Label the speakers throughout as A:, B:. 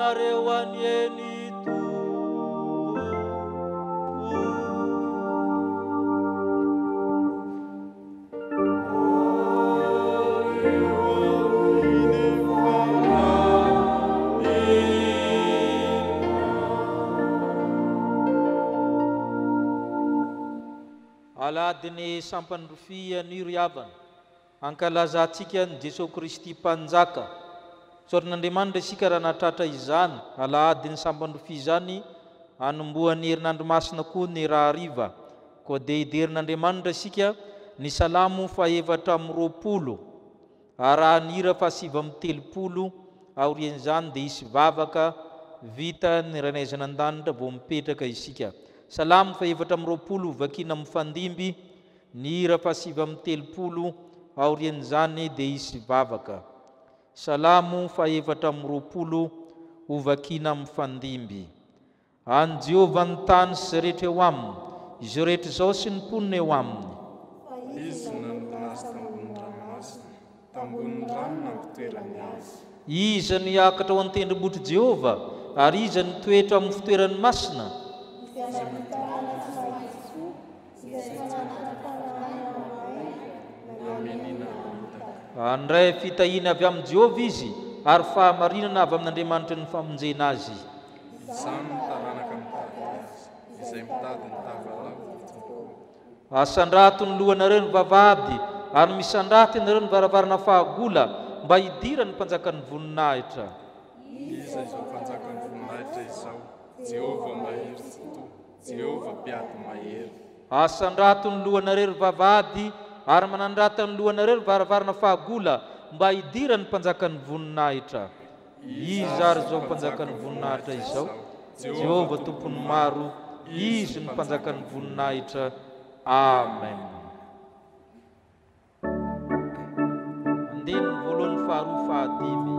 A: aminareo anie ny Tompo. Alahadin'ny Sampan'ny Rofia anio ry havana, ankalazantsika an'i Jesoa Kristy Mpanjaka. Isaoran'Andriamanitra isika raha nahatratra izany Alahadin'ny Sampan'ny Rofia izany, hanombohan'ny herinandro masina koa ny rahariva. Koa dia hiderin'Andriamanitra isika ny Salamo faha-24, arahan'ny hira faha-39, aorian'izany dia hisy vavaka vita ny Rainay An-danitra vao mipetraka isika. Salamo faha-24 hovakiana mifandimby, ny hira faha-39, aorian'izany dia hisy vavaka. Salamo faha-24 hovakiana mifandimby. An'i Jehovah ny tany sy izay rehetra eo aminy, izao rehetra izao sy ny mponina eo aminy.
B: Fa Izy no nanorina azy tambonin'ny ranomasina, tambonin'ny rano nampitoerany azy.
A: Iza no hiakatra ho an-tendrombohitr'i Jehovah, ary iza no hitoetra amin'ny fitoerany masina?
B: Izay madio sy mahitsy fo, Izay tsy manana fanahy na mianiana hamitaka.
A: Handray fitahiana avy amin'i Jehovah izy, ary fahamarinana avy amin'Andriamanitry ny famonjena azy.
B: Izany no taranaka mitady Azy, izay mitady ny tavanao, ry Tompo ô.
A: Asandrato ny lohanareo ny vavahady, ary misandrata ianareo ny varavarana fahagola, mba hidiran'ny Mpanjakan'ny voninahitra.
B: Iza izao Mpanjakan'ny voninahitra izao? Jehovah mahery tsitoha. Jehovah mpiady mahery.
A: Asandrato ny lohanareo ry vavahady, ary manandrata ny lohanareo ry varavarana fahagola, mba hidiran'ny Mpanjakan'ny voninahitra. Iza ary izao Mpanjakan'ny voninahitra izao? Jehovah Tompon'ny maro, Izy no Mpanjakan'ny voninahitra. Amen. Andininy voalohany faharoa fahadimy.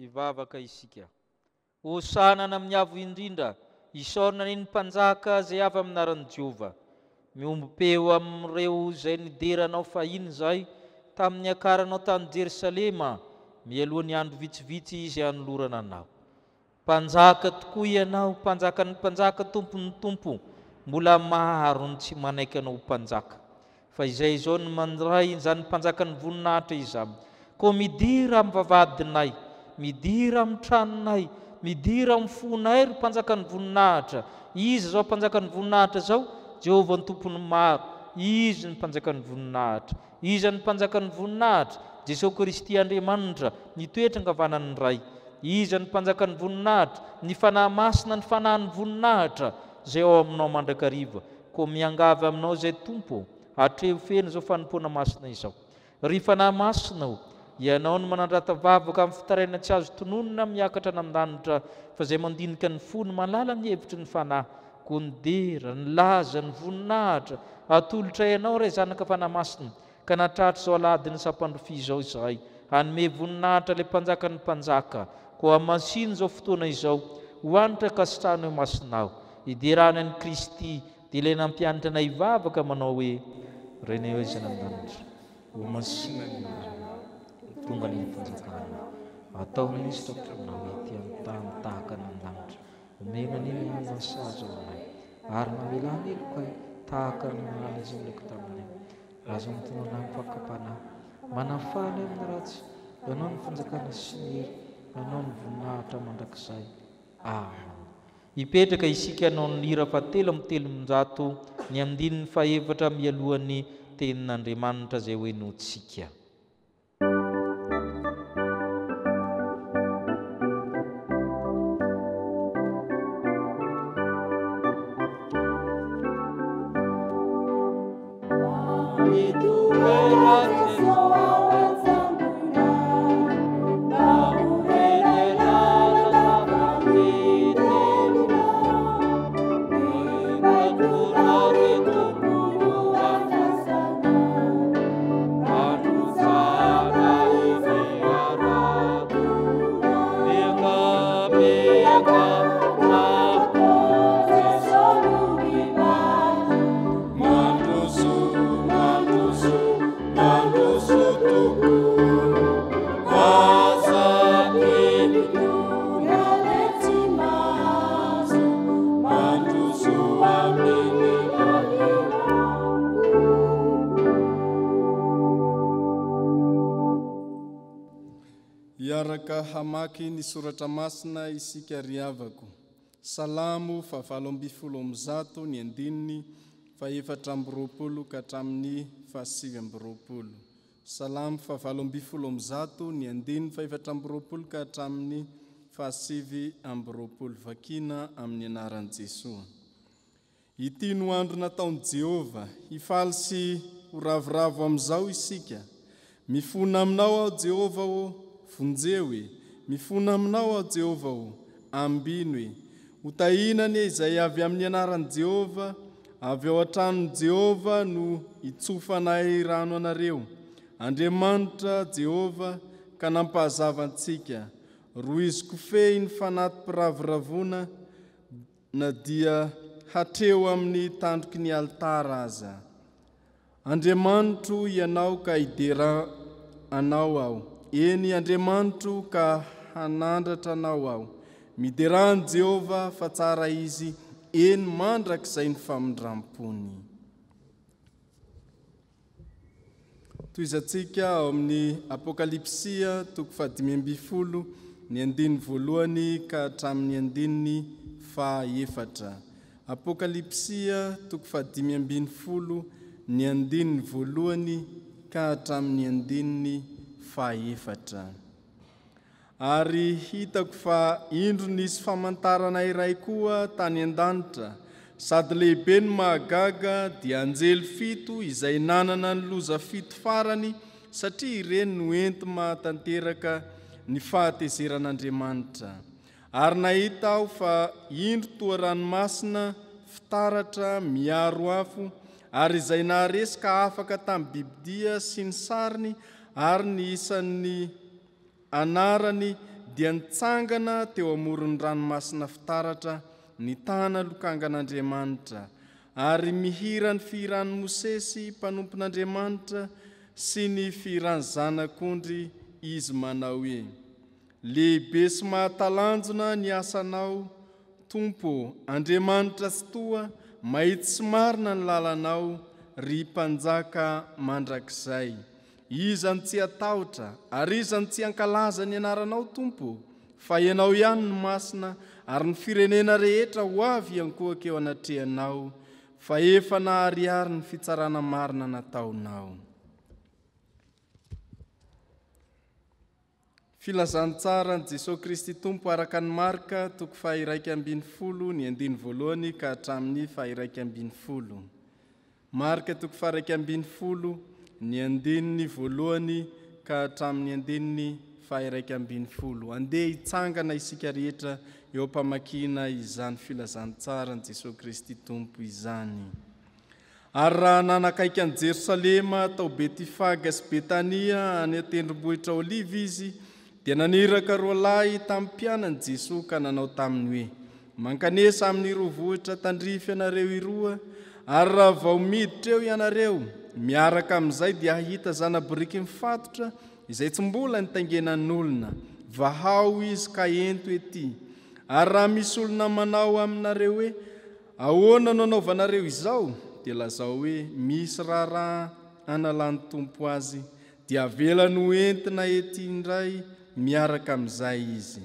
A: Hivavaka isika. Hosana any amin'ny Avo Indrindra, isaorana anie ny Mpanjaka izay avy amin'ny anaran'i Jehovah. Miombom-peo amin'ireo izay nidera anao fahiny izahay tamin'ny niakaranao tany Jerosalema, mialoha ny andro vitsivitsy izay hanolorana anao. Mpanjaka tokoa Ianao, Mpanjakan'ny mpanjaka, Tompon'ny tompo, mbola maro ny tsy manaiky Anao ho Mpanjaka. Fa izay izao no mandray izany Mpanjakan'ny voninahitra izany. Koa midira amin'ny vavahadinay, midira amin'ny tranonay, midira amin'ny fonay, ry Mpanjakan'ny voninahitra. Iza izao Mpanjakan'ny voninahitra izao? Jehovah ny Tompon'ny maro, Izy no Mpanjakan'ny voninahitra. Iza no Mpanjakan'ny voninahitra? Jesoa Kristy Andriamanitra, mitoetra ankavanan'ny Ray. Iza no Mpanjakan'ny voninahitra? Ny Fanahy Masina, ny Fanahin'ny voninahitra, izay ao aminao mandrakariva. Koa miangavy aminao izay Tompo ô, atreho feno izao fanompoana masina izao. Ry Fanahy Masina ô, Ianao no manandrata vavaka amin'ny fitarainana tsy azo tononina miakatra any an-danitra, fa izay mandinika ny fo no mahalala ny hevitry ny Fanahy. Koa ny dera, ny laza, ny voninahitra, atolotray Anao Ray Zanaka Fanahy Masina, ka nahatratra izao alahadin'ny sampandrofia izao izahay, hanome voninahitra ilay Mpanjakan'ny mpanjaka. Koa hamasino izao fotoana izao, ho hanitra ankasitrahana eo imasonao. Hiderana an'i Kristy, dia ilay nampianatra anay hivavaka manao hoe, Rainay ao izay any an-danitra, ho masina ny anaranao, ho tonga anie ny fanjakanao, ataonao ny sitraponao ety an-tany tahaka ny an-danitra. Omena anie ny hanina sahaza ho anay, ary mamelà ny helokay tahaka ny namelàna izay meloka taminay. Aza mitonona amin'ny fakam-panahy. Manafaha anay amin'ny ratsy. Anao ny fanjakana sy ny hery, Anao ny voninahitra mandrakizay. Amen. Hipetraka isika hanao ny hira fahatelo amby 300, ny andininy fahefatra mialohan'ny Tenin'Andriamanitra izay hohenointsika.
C: Hiaraka hamaky ny soratra masina isika ry havako. Salamo faha-118 ny andininy faha-24 ka hatramin'ny faha-29. Salamo faha-118 ny andininy faha-24 ka hatramin'ny faha-29. Vakina amin'ny anaran'i Jesoa. Ity no andro nataon'i Jehovah, hifaly sy ho ravoravo amin'izao isika. Mifona aminao aho, Jehovah ô, vonjeo e! Mifona aminao aho, Jehovah ô, ambino e! Hotahina anie izay avy amin'ny anaran'i Jehovah, avy ao an-tranon'i Jehovah no hitsofanay rano anareo. Andriamanitra, Jehovah, ka nampahazava antsika. Rohizo kofehy ny fanati-piravoravoana, na dia hatreo amin'ny tandroky ny alitara aza. Andriamanitro Ianao ka hidera Anao aho, eny, Andriamanitro ka hanandratra Anao aho. Miderà an'i Jehovah, fa tsara Izy, eny, mandrakizay ny famindram-pony. Tohizantsika ao amin'ny Apokalypsy toko faha-15 ny andininy voalohany ka hatramin'ny andininy faha-efatra. Apokalypsy toko faha-15 ny andininy voalohany ka hatramin'ny andininy faha-efatra. Ary hitako fa indro nisy famantarana iray koa tany an-danitra, sady lehibe no mahagaga, dia anjely fito izay nanana ny loza fito farany, satria ireny no enti-mahatanteraka ny fahatezeran'Andriamanitra. Ary nahita aho fa indro toa ranomasina fitaratra miaro afo, ary izay naharesy ka afaka tamin'ny bibidia sy ny sariny ary ny isan'ny Anarany dia nitsangana teo amoron'ny ranomasina fitaratra nitana lokangan'Andriamanitra, ary mihira ny fihiran'i Mosesy mpanompon'Andriamanitra sy ny fihiran'ny Zanak'ondry izy manao hoe, Lehibe sy mahatalanjona ny asanao, Tompo ô, Andriamanitra Tsitoha, mahitsy sy marina ny lalanao, ry Mpanjaka mandrakizay. Iza no tsy hatahotra, ary iza no tsy hankalaza ny anaranao, Tompo ô? Fa Ianao ihany no masina, ary ny firenena rehetra ho avy hiankohoka eo anatrehanao, fa efa naharihary ny fitsarana marina nataonao. Filazantsaran'i Jesoa Kristy Tompo araka an'i Marka, toko faha-11, ny andininy voalohany ka hatramin'ny faha-11. Marka toko faha-11, ny andininy voalohany ka hatramin'ny andininy faha-11. Andeha hitsangana isika rehetra eo am-pamakiana izany filazantsaran'i Jesoa Kristy Tompo izany. Ary raha nanakaiky an'i Jerosalema tao Betifaga sy Betania any an-tendrombohitra Oliva izy, dia naniraka roalahy tamin'ny mpianany Jesoa ka nanao taminy hoe, Mankanesa amin'iroa vohitra tandrify anareo iroa, ary raha vao miditra eo ianareo, miaraka amin'izay dia hahita zana-boriky mifatotra izay tsy mbola nitaingenan'olona, vahao izy ka ento ety. Ary raha misy olona manao aminareo hoe, Ahoana no anaovanareo izao? Dia lazao hoe, Misy raharaha analan'ny Tompo azy, dia avelany ho entina ety indray miaraka amin'izay izy.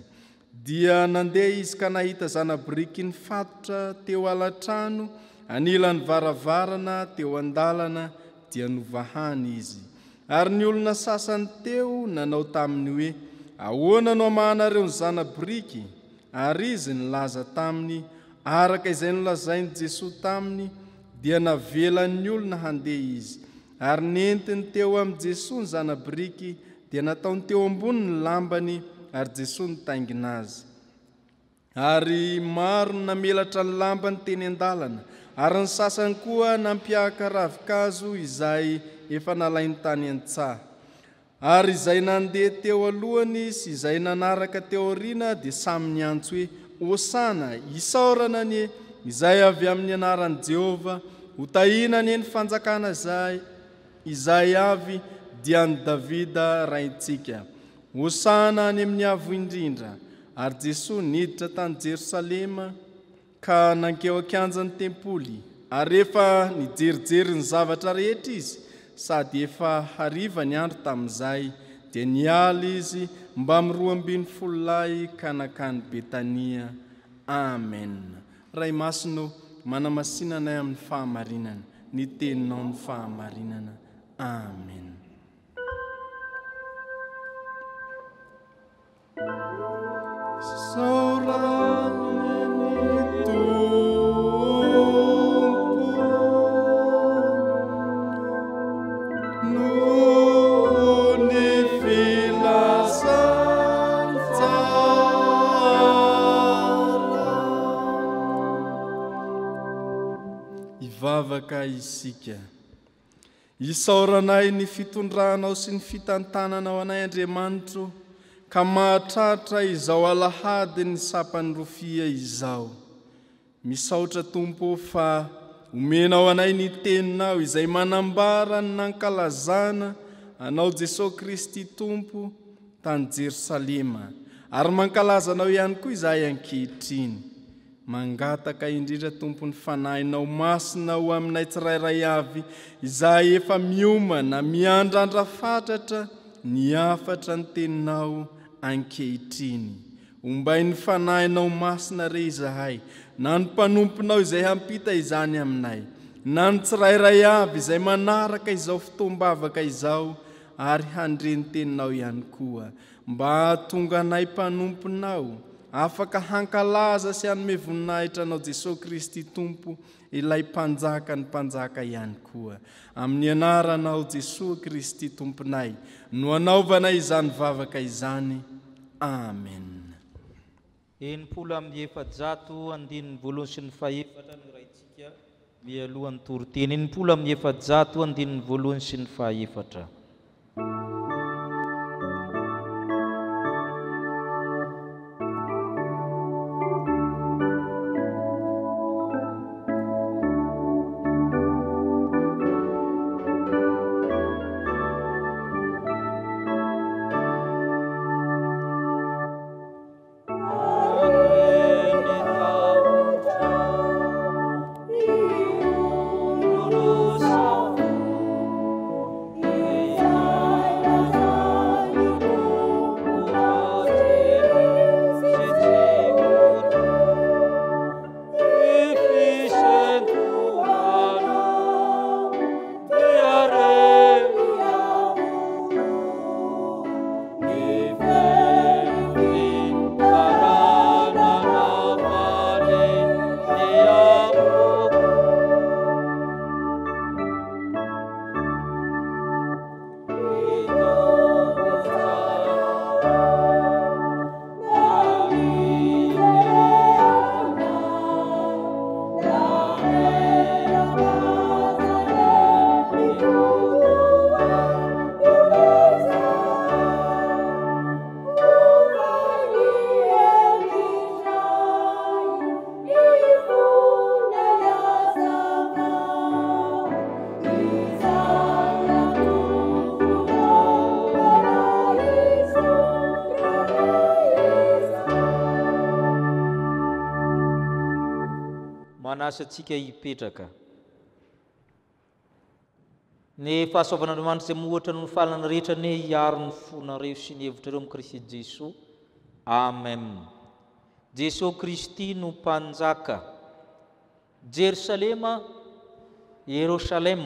C: Dia nandeha izy ka nahita zana-biriky nifatotra teo ala-trano, anilan'ny varavarana teo an-dalana, dia novahany izy. Ary ny olona sasany teo nanao taminy hoe, Ahoana no amahanareo ny zana-biriky? Ary izy nilaza taminy araka izay nolazain'i Jesoa taminy, dia navelan'ny olona handeha izy. Ary nentiny teo amin'i Jesoa ny zana-biriky, dia nataony teo ambony ny lambany, ary Jesoa nitaingina azy. Ary maro no namelatra ny lambany teny an-dalana, ary ny sasany koa nampiaka ravin-kazo izay efa nalainy tany an-tsaha. Ary izay nandeha teo alohany sy izay nanaraka teo aoriana dia samy niantso hoe, Hosana! Isaorana anie izay avy amin'ny anaran'i Jehovah! Hotahina anie ny fanjakana izay izay avy dia an'i Davida raintsika! Hosana any amin'ny avo indrindra! Ary Jesoa niditra tany Jerosalema. Ka nankeo an-kianjan'ny tempoly, ary rehefa nijerijery ny zavatra rehetra izy, sady efa hariva ny andro tamin'izay, dia niala izy mbamin'ny 12 lahy ka nankany Betania. Amen. Ray Masina ô, manamasina anay amin'ny fahamarinana, ny teninao no fahamarinana. Amen. Hivavaka isika. Isaoranay ny fitondranao sy ny fitantananao anay Andriamanitro ka mahatratra izao alahadin'ny sampan'ny rofia izao. Misaotra Tompo ô fa omenao anay ny teninao izay manambara ny nankalazana anao Jesoa Kristy Tompo tany Jerosalema ary mankalaza anao ihany koa izahay ankehitriny. Mangataka indrindra Tompo ny Fanahinao Masina ho aminay tsirairay avy izay efa miomana miandrandra fatratra ny hafatra ny Teninao ankehitriny. Ombain'ny Fanahinao Masina re izahay, na ny mpanomponao izay hampita izany aminay, na ny tsirairay avy izay manaraka izao fotoam-bavaka izao ary handre ny Teninao ihany koa. Mba hahatonga anay mpanomponao afaka hankalaza sy hanome voninahitra Anao Jesoa Kristy Tompo ilay Mpanjaka ny mpanjaka ihany koa. Amin'ny anaranao Jesoa Kristy Tomponay no anaovanay izany vavaka izany. Amen.
A: 460 andininy voalohany sy ny fahefatra no raintsika mialohan'ny toriteny. 460 andininy voalohany sy ny fahefatra. Manasa antsika hipetraka. Ny fahasoavan'Andriamanitra izay mihoatra noho ny fahalalana rehetra anie hiaro ny fonareo sy ny hevitrareo amin'i Kristy Jesoa. Amen. Jesoa Kristy no Mpanjaka. Jerosalema, Yeroshalem,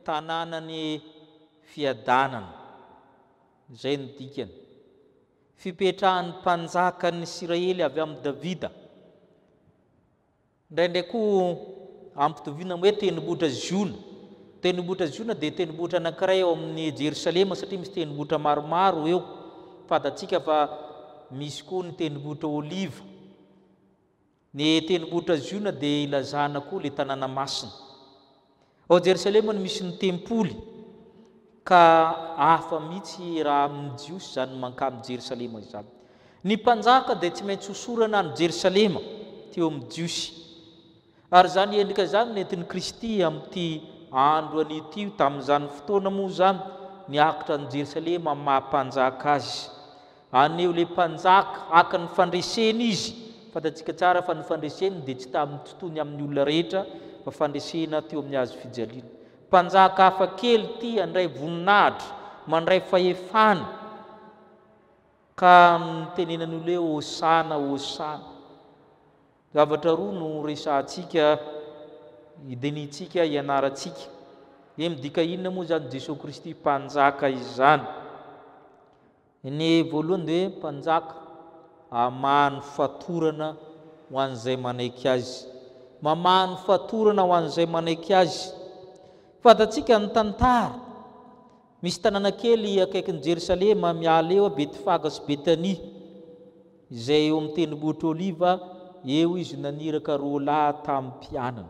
A: tanànan'ny fiadanana. Izay no dikany. Fipetrahan'ny mpanjakan'ny Isiraely avy amin'i Davida. Indraindray koa ampitoviana amin'ny hoe tendrombohitra Ziona. Tendrombohitra Ziona dia tendrombohitra anankiray ao amin'ny Jerosalema satria misy tendrombohitra maromaro eo. Fantatsika fa misy koa ny tendrombohitra Oliva. Ny tendrombohitra Ziona dia ilazana koa ilay tanàna masina. Ao Jerosalema no misy ny tempoly, ka hafa mihitsy raha amin'ny Jiosy izany mankany Jerosalema izany. Ny mpanjaka dia tsy maintsy hosorana any Jerosalema, teo amin'ny Jiosy. Ary izany endrika izany nentin'i Kristy amin'ity andro anio ity, tamin'izany fotoana moa izany, niakatra an'i Jerosalema amin'ny maha mpanjaka azy. Haneho ilay mpanjaka haka ny fandreseny izy. Fantatsika tsara fa ny fandreseny dia tsy tamin'ny tsy toy ny amin'ny olona rehetra fa fandresena teo amin'ny hazo fijaliana. Mpanjaka hafa kely ity handray voninahitra, mandray fahefana. Ka nitenenany olona hoe Hosana, Hosana. Zavatra roa no resahantsika, idinihintsika, ianarantsika. Dia midika inona moa izany Jesoa Kristy Mpanjaka izany? Ny voalohany dia hoe Mpanjaka hamaha ny fatorana ho an'izay manaiky Azy. Mamaha ny fatorana ho an'izay manaiky Azy. Fantatsika ny tantara. Misy tanàna kely akaikin'i Jerosalema miala eo, Betfaga sy Betania, izay eo amin'ny Tendrombohitra Oliva, eo izy naniraka roalahy tamin'ny mpianany.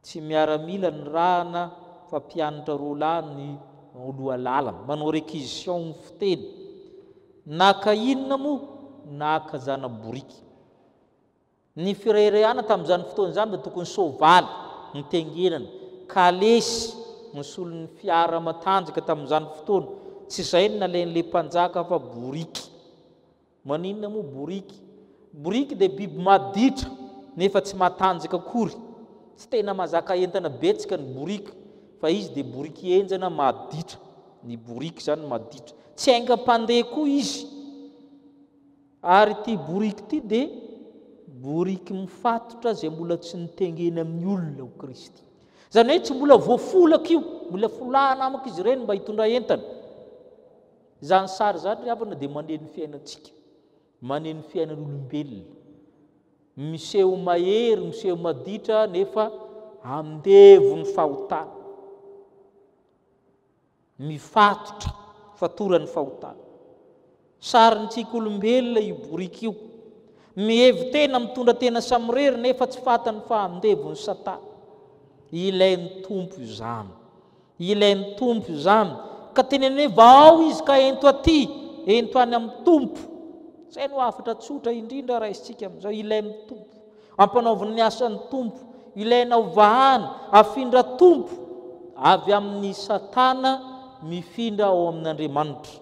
A: Tsy miaramila nirahana fa mpianatra roalahy ny loha lalana, manao réquisition ny fiteny. Naka inona moa? Naka zana-boriky. Ny fireharehana tamin'izany fotoana izany dia tokony soavaly nitengenana, kalesy nisolo ny fiara matanjaka tamin'izany fotoana. Tsy izay no nalain'ilay mpanjaka fa boriky. Maninona moa boriky? Boriky dia biby maditra nefa tsy matanjaka akory. Tsy tena mahazaka entana betsaka ny boriky fa izy dia boriky henjana maditra. Ny boriky izany maditra. Tsy haingam-pandeha koa izy. Ary ity boriky ity dia boriky mifatotra izay mbola tsy nitengena amin'ny olona ho Kristy. Izany hoe tsy mbola voafolaka io, mbola folahana amiko izy ireny mba hitondra entana. Izany sary izany ry havana dia maneho ny fiainantsika, maneho ny fiainan'olombelona. Miseho mahery, miseho maditra nefa andevon'ny fahotana. Mifatotra, fatoran'ny fahotana. Sarintsika olombelona io boriky io. Mihevi-tena mitondra tena samirery nefa tsy fantany fa andevon'i Satana. Ilain'ny Tompo izany. Ilain'ny Tompo izany. Ka teneno hoe vahao izy ka ento aty, ento any amin'ny Tompo. Izay no hafatra tsotra indrindra raisintsika amin'izao. Ilain'ny Tompo. Ampanaoviny ny asan'ny Tompo. Ilaina ho vahana, afindra Tompo avy amin'i Satana mifindra ao amin'Andriamanitra.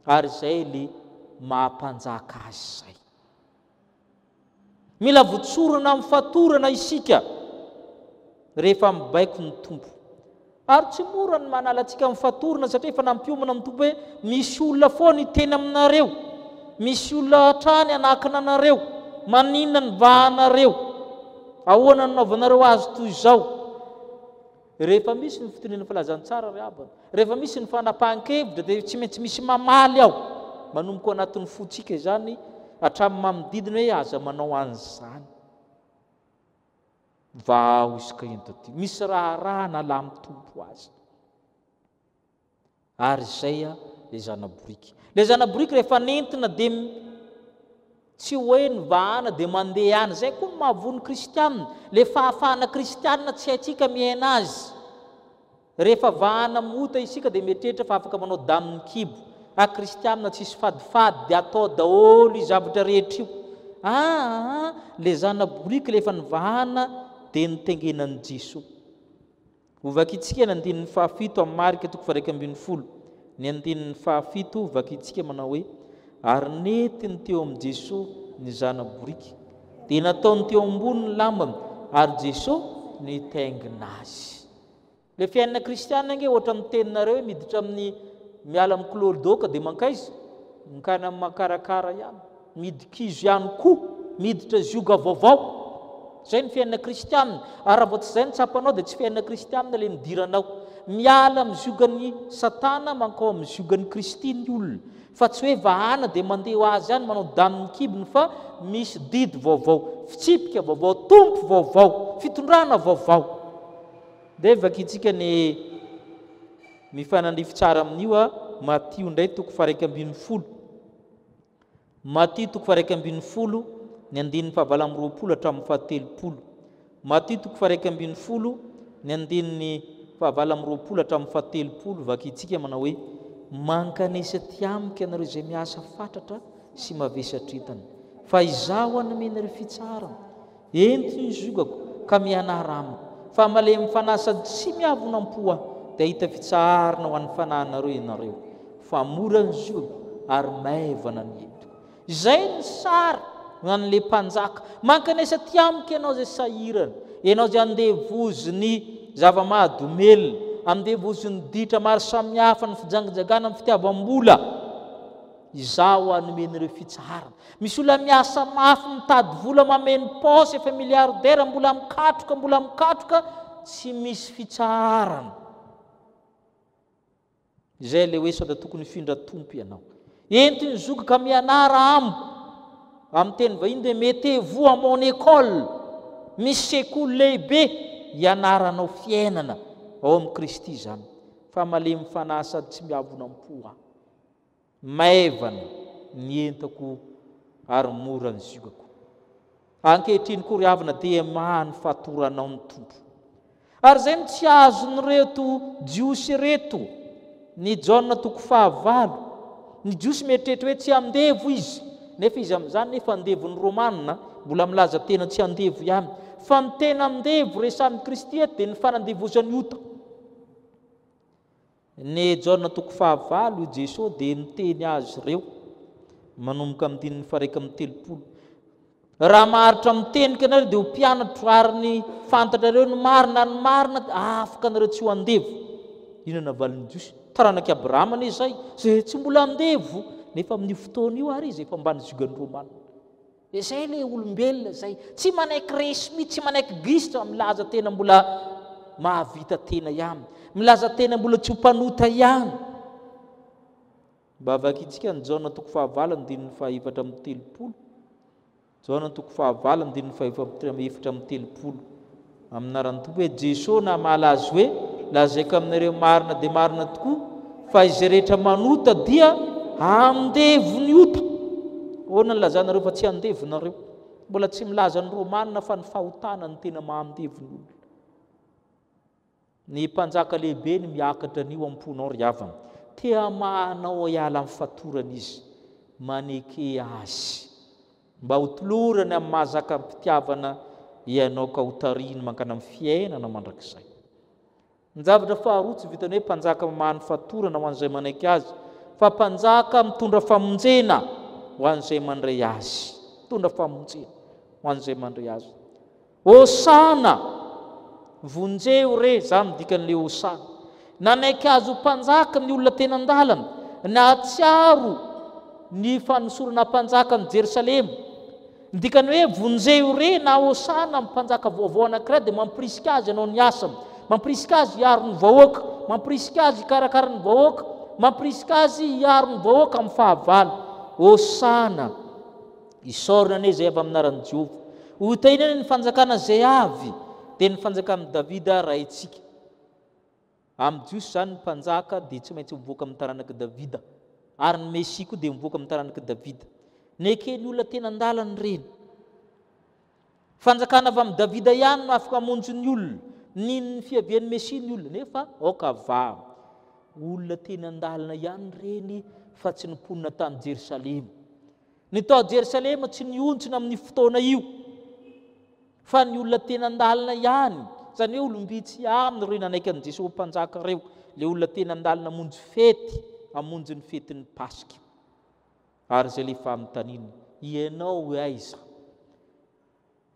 A: Ary izay le maha mpanjaka azy izay. Mila votsorana amin'ny fatorana isika rehefa mibaiko ny Tompo. Ary tsy mora ny manala antsika amin'ny fatorana satria efa nampiomana ny Tompo hoe misy olona foana hiteny aminareo, misy olona hatrany hanakana anareo, maninona ny vahanareo, ahoana no nanaovanareo azy toy izao. Rehefa misy ny fitoriana filazantsara ry havana, rehefa misy ny fanapahan-kevitra dia tsy maintsy misy mamaly ao. Manomboka ao anatin'ny fontsika izany hatramin'ny manodidina hoe aza manao an'izany. Vao isika ento aty. Misy raharaha nalamin'ny Tompo azy. Ary izay le zana-boriky. Le zana-boriky rehefa nentina dia tsy hoe ny vahana dia mandeha any. Izay koa no mahavoa ny kristianina. Le fahafahana kristianina tsy haintsika miaina azy. Rehefa vahana amin'ny ota isika dia mieritreritra fa afaka manao damin'ny kibo. Ah kristianina tsisy fadifady dia atao daholo io zavatra rehetra io. Aa le zana-boriky le efa nivahana dia nitengenan'i Jesoa. Hovakintsika ny andininy fahafito amin'ny Marika toko faha-11. Ny andininy fahafito vakintsika manao hoe, Ary nentiny teo amin'i Jesoa ny zana-boriky. Dia nataony teo ambony ny lambany, ary Jesoa nitaingina azy. Ilay fiainana kristiana ange ohatran'ny teninareo hoe miditra amin'ny miala amin'ny chlordoka dia mankaiza? Mankany amin'ny makarakara ihany. Midi-kizo ihany koa, miditra zioga vaovao. Izay ny fiainana kristiana. Ary raha vao tsy izay no tsapanao dia tsy fiainana kristiana ilay nidiranao. Miala amin'ny ziogan'i Satana mankao amin'ny ziogan'i Kristy ny olona. Fa tsy hoe vahana dia mandeha ho azy ihany manao danin'ny kibony fa misy didy vaovao, fitsipika vaovao, tompo vaovao, fitondrana vaovao. Ndeha vakintsika ny mifanandrify tsara amin'io a Matio indray toko faha-11. Matio toko faha-11 ny andininy faha-28 hatramin'ny faha-30. Matio toko faha-11 ny andininy faha-28 hatramin'ny faha-30 vakintsika manao hoe, Mankanesa aty amiko ianareo izay miasa fatratra sy mavesatra entana, fa izaho hanome anareo fitsaharana. Ento ny zogako, ka mianara amiko, fa malemy fanahy sady tsy miavona am-po aho, dia hahita fitsaharana ho an'ny fanahinareo ianareo, fa mora ny zogako ary maivana ny entiko. Izay ny sary ho an'ilay mpanjaka. Mankanesa aty amiko ianao izay sahirana, ianao izay andevozin'ny zava-mahadomelina, andevozin'ny ditra maro samihafa, ny fijangajangana, ny fitiavam-bola. Izaho hanome an'ireo fitsaharana. Misy olona miasa mafy mitady vola mameno paosy efa milliardaire mbola mikatroka mbola mikatroka tsy misy fitsaharana. Izay ilay hoe sao dia tokony hifindra tompo ianao. Ento ny zoky ka mianara amiko. Amin'ny teny vahiny dia mettez-vous à mon école. Misy sekoly lehibe hianaranao fiainana ao amin'i Kristy izany. Fa malemy fanahy sady tsy miavona am-po aho. Maivana ny entako ary mora ny ziogako. Ankehitriny koa ry havana dia maha ny fatoranao ny Tompo. Ary izay no tsy azon'ireto Jiosy ireto, ny Jaona toko fahavalo. Ny Jiosy mieritreritra hoe tsy andevo izy, nefa izy amin'izany nefa andevon'ny Romana, mbola milaza tena tsy andevo ihany. Fa ny tena andevo resahin'i Kristy eto dia ny fanandevozan'ny ota. Ny Jaona toko fahavalo, i Jesoa dia niteny azy ireo, manomboka amin'ny andininy faha-31, Raha maharitra amin'ny teniko ianareo dia ho mpianatro, ary ny fantatrareo ny marina, ary ny marina afaka anareo tsy ho andevo. Inona navalin'ny Jiosy? Taranak'i Abrahama anie izay, izay tsy mbola andevo, nefa amin'io fotoana io ary izy efa ambany ziogan'ny Romana. Izay ilay olombelona izay tsy manaiky resy mihitsy, tsy manaiky gisitra, milaza tena mbola mahavita tena ihany, milaza tena mbola tsy ho mpanota ihany. Mba vakintsika ny Jaona toko fahavalo andininy faha-34. Jaona toko fahavalo andininy faha-34. Amin'ny anaran'ny Tompo hoe Jeso namaly azy hoe, Lazaiko aminareo marina dia marina tokoa fa izay rehetra manota dia andevon'ny ota. Ahoana no lazanareo fa tsy andevo nareo? Mbola tsy milaza ny Romana fa ny fahotana no tena maha andevo ny olona. Ny mpanjaka lehibe ny miakatra an'io am-ponao ry havana. Te hamaha anao hiala amin'ny fatorana izy. Maneke azy. Mba ho tolorany amin'ny mahazakam-pitiavana ianao ka ho tarihiny mankany amin'ny fiainana mandrakizay. Ny zavatra faharoa tsy vitan'ny hoe mpanjaka mamaha ny fatorana ho an'izay manaiky azy fa mpanjaka mitondra famonjena ho an'izay mandray azy. Mitondra famonjena ho an'izay mandray azy. Hosana! Vonjeo re, izany no dikan'ilay Hosana. Nanaiky azy ho mpanjaka ny olona teny an-dalana, nahatsiaro ny fanosorana mpanjaka an'i Jerosalema. Ny dikan'ny hoe vonjeo re na Hosana amin'ny mpanjaka vaovao anankiray dia mampirisika azy hanao ny asany, mampirisika azy hiaro ny vahoaka, mampirisika azy hikarakara ny vahoaka, mampirisika azy hiaro ny vahoaka amin'ny fahavalo. Hosana! Isaorana anie izay avy amin'ny anaran'i Jehovah. Hotahiana anie ny fanjakana izay avy, dia ny fanjakan'i Davida raintsika. Amin'ny Jiosy izany ny mpanjaka dia tsy maintsy mivoaka amin'ny taranak'i Davida, ary ny Mesia koa dia mivoaka amin'ny taranak'i Davida. Neken'ny olona tena an-dalana ireny. Fanjakana avy amin'i Davida ihany no afaka hamonjy ny olona. Nino ny fiavian'ny Mesia ny olona, nefa aoka va. Olona teny an-dalana ihany ireny fa tsy ny mponina tany Jerosalema. Ny tao Jerosalema tsy nihontsina amin'io fotoana io, fa ny olona teny an-dalana ihany, izany hoe olom-bitsy ihany ireo nanaiky an'i Jesoa ho Mpanjaka ireo, ilay olona teny an-dalana hamonjy fety, hamonjy ny fetin'ny Paska. Ary izay ilay fanontaniana, ianao aiza?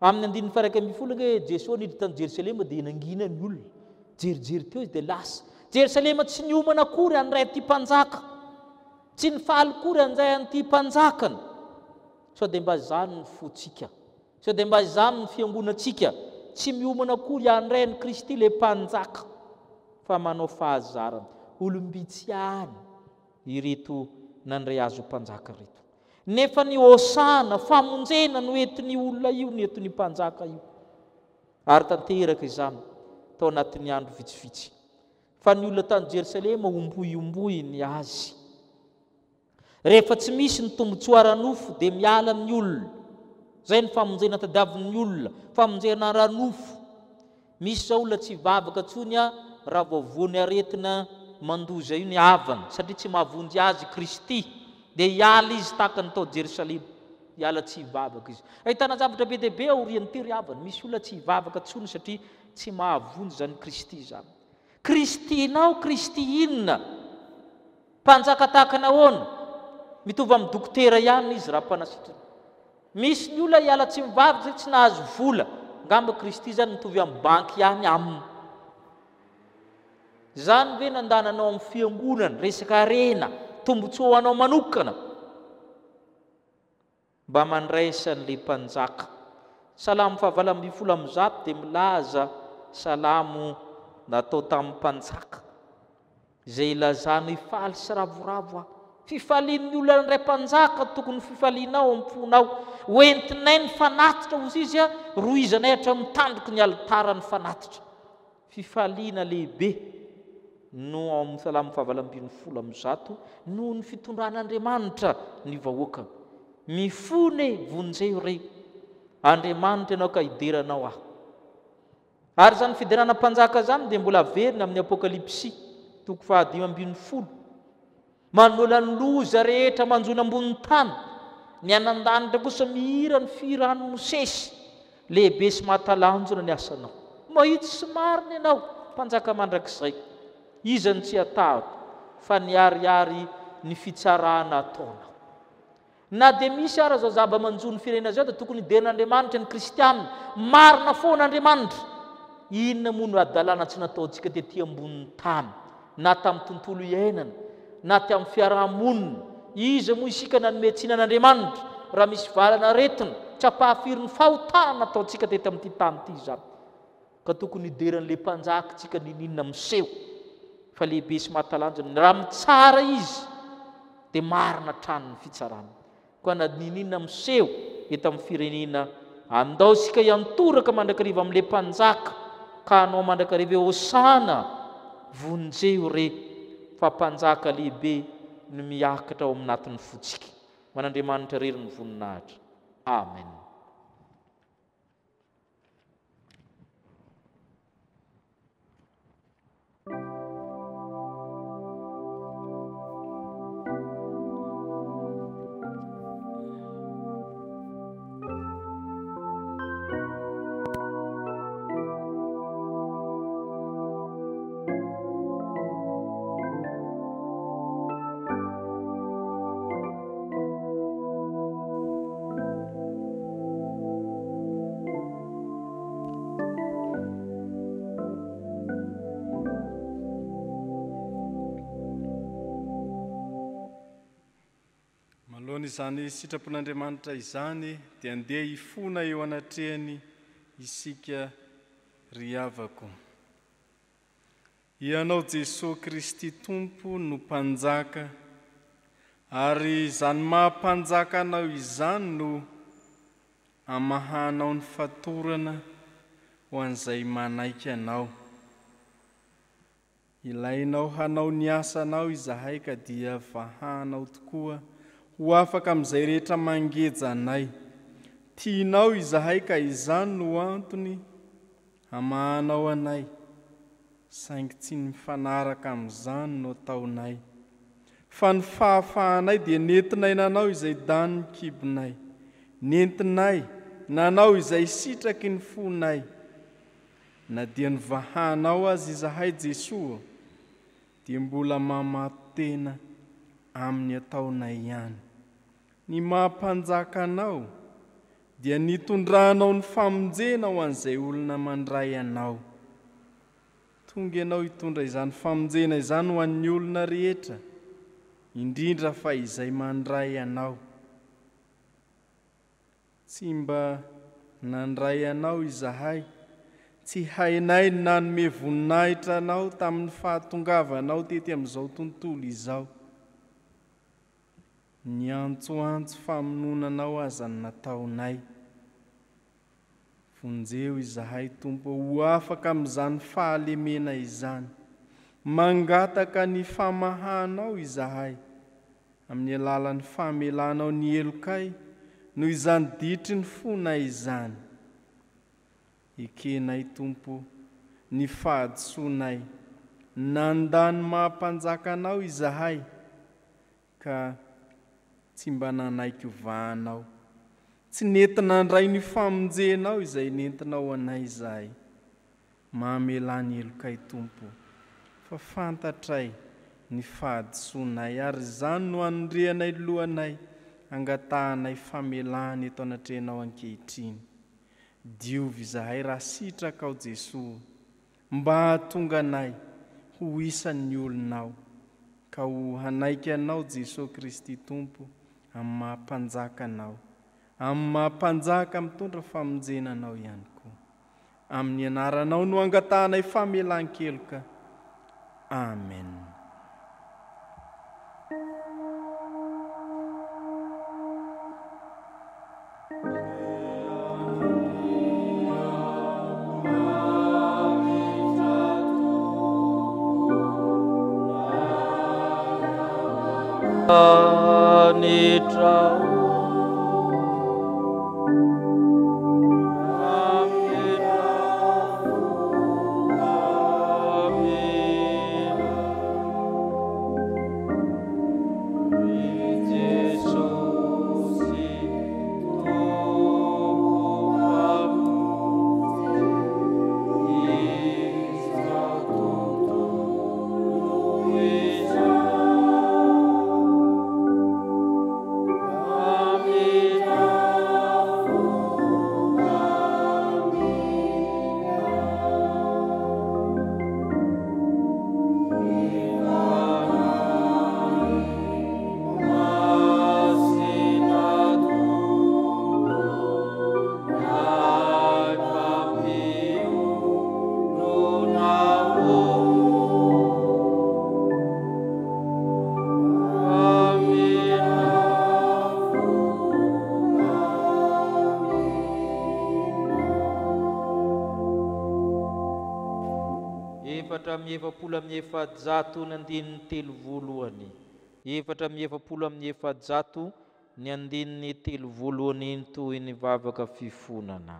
A: Amin'ny andininy faha-11 ange Jesoa niditra tany Jerosalema dia nangina ny olona. Jerijery teo izy dia lasa. Jerosalema tsy niomana akory handray an'ity mpanjaka. Tsy nifaly akory handray an'ity mpanjakany. Sao dia mba izany ny fontsika? Sao dia mba izany ny fiangonantsika? Tsy miomana akory handray an'i Kristy ilay mpanjaka fa manao fahazarana. Olom-bitsy ihany ireto nandray azy ho mpanjaka ireto. Nefa ny Hosana, famonjena, no entin'io olona io, no entin'io mpanjaka io. Ary tanteraka izany tao anatin'ny andro vitsivitsy. Fa ny olona tany Jerosalema ombohiombohy ny azy. Rehefa tsy misy ny tombontsoa ara-nofo dia miala ny olona. Izay ny famonjena tadiavin'ny olona, famonjena ara-nofo. Misy izao olona tsy hivavaka intsony raha vao voan'ny aretina mandoza io ny havany, satria tsy mahavonjy azy i Kristy, dia hiala izy tahaka ny tao Jerosalema. Hiala tsy hivavaka izy. Ahitana zavatra be dia be aorian'ity ry havana. Misy olona tsy hivavaka intsony satria tsy mahavonjy izany Kristy izany. Kristinao, Kristy inona? Mpanjaka tahaka ny ahoana? Mitovy amin'ny dokotera ihany izy raha mpanasitrana. Misy ny olona hiala tsy mivavaka satria tsy nahazo vola. Angamba Kristy izany mitovy amin'ny banky ihany aminy. Izany ve nandananao amin'ny fiangonana, resaka harena, tombontsoa ho anao manokana? Mba mandraisa an'ilay mpanjaka. Salamo fahavalo 118 dia milaza salamo natao tamin'ny mpanjaka. Izay ilazana hoe faly sy ravoravo aho. Fifalian'ny olona nandray mpanjaka tokony ho fifalianao ao am-ponao. Ho entinay ny fanatitra, hozy izy, rohizanay hatramin'ny tandroky ny alitara ny fanatitra. Fifaliana lehibe no ao amin'ny Salamo fahavalo 118 noho ny fitondran'Andriamanitra ny vahoaka. Mifona e, vonjeo re. Andriamanitra ianao ka hidera anao aho. Ary izany fiderana mpanjaka izany dia mbola averina amin'ny Apokalypsy, toko fahadimy ambin'ny folo. Manoloana ny loza rehetra manjo ny ambonin'ny tany, ny any an-danitra kosa mihira ny fihiran'i Mosesy, Lehibe sy mahatalanjona ny asanao. Mahitsy sy marina ianao, Mpanjaka mandrakizay. Iza no tsy hatahotra fa niharihary ny fitsarana ataonao. Na dia misy ara izao zava-manjo ny firenena izao dia tokony hidera an'Andriamanitra ny kristiana. Marina foana Andriamanitra. Inona moa no hadalana tsy nataontsika tety ambonin'ny tany, na tamin'ny tontolo iainana, na tamin'ny fiaraha-monina? Iza moa isika nanome tsiny an'Andriamanitra raha misy valan'aretina tsy ampahafiry ny fahotana nataontsika teto amin'ity tany ity izany? Ka tokony hidera an'ilay Mpanjaka isika n'inon'inona miseho fa lehibe sy mahatalanjona. Raha mitsara Izy dia marina hatrany ny fitsarany. Koa na n'inon'inona miseho eto amin'ny firenena, andao isika hiantoraka mandrakariva amin'ilay Mpanjaka ka hanao mandrakariva hoe Hosana, vonjeo re fa Mpanjaka lehibe no miakatra ao aminatin'ny fontsika. Ho an'Andriamanitra irery ny voninahitra. Amen.
C: Manoloana izany sitrapon'Andriamanitra izany dia andeha hifona eo anatrehany isika ry havako. Ianao Jesoa Kristy Tompo no Mpanjaka ary izany maha Mpanjaka Anao izany no amahanao ny fatorana ho an'izay manaiky Anao. Ilainao hanao ny asanao izahay ka dia vahanao tokoa ho afaka amin'izay rehetra mangeja anay. Tianao izahay ka izany no antony Hamahanao anay, saingy tsy ny mifanaraka amin'izany no ataonay. Fa ny fahafahanay dia nentinay nanao izay danin'ny kibonay, nentinay nanao izay sitraky ny fonay. Na dia novahanao aza izahay Jesoa ô, dia mbola mamato-tena amin'ny ataonay ihany. Ny maha-mpanjaka anao. dia nitondranao ny famonjena ho an'izay olona mandray Anao. Tonga Ianao hitondra izany famonjena izany ho an'ny olona rehetra, indrindra fa izay mandray Anao. Tsy mba nandray Anao izahay, tsy hainay ny nanome voninahitra Anao tamin'ny fahatongavanao tety amin'izao tontolo izao. Ny antsoantso famonoana Anao aza no nataonay. Vonjeo izahay Tompo ô ho afaka amin'izany fahalemena izany. Mangataka ny famahanao izahay amin'ny alalan'ny famelanao ny helokay noho izany ditry ny fonay izany. Ekenay Tompo ny fahadisoanay. Nandà ny maha mpanjaka Anao izahay ka tsy mba nanaiky hovahanao. Tsy nety nandray ny famonjenao izay nentinao ho anay izahay. Mamelà ny helokay Tompo, fa fantatray ny fahadisoanay ary izany no anondrehanay lohanay angatahanay famelana eto anatrehanao ankehitriny. Diovy izahay raha sitrakao Jesoa. Mba hahatonga anay ho isan'ny olonao, ka ho hanaiky Anao Jesoa Kristy Tompo amin'ny maha Mpanjaka Anao, amin'ny maha Mpanjaka mitondra famonjena Anao ihany koa. Amin'ny anaranao no angatahanay famelan-keloka. Amen.
A: 444 ny andininy telo voalohany. 444 ny andininy telo voalohany toy ny vavaka fifonana.